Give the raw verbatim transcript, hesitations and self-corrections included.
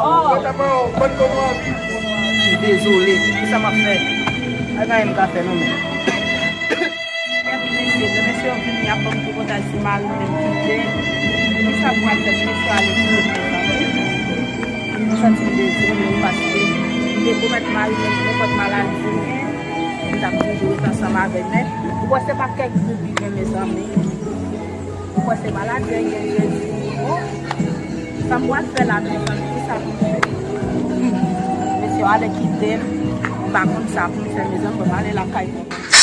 Oh. Mwen ta pran yon bann kòb mwen anvi. M dezole. Kisa m ap fè? Pa gen anyen m ka fè non, men. Kèt mesye, lè mesye yo vini, y ap ban m tripotay si mari m menm kite. Kisa m pral fè? Mesye ale kite m, mezanmi. M santi m dezole wi, paske m te pwomèt mari m, nenpòt maladi m gen, m t ap toujou ret ansanm avè l. Men, ou kwè se pa kèk grenn li gen, mezanmi? Ou kwè se maladi an gen, Jezi? Bon, sa m pral fè la, mezanmi, kisa pou m fè? Hmm. Mesye yo ale kite m, m pa konn sa pou m fè, mezanmi, ban m ale lakay mwen.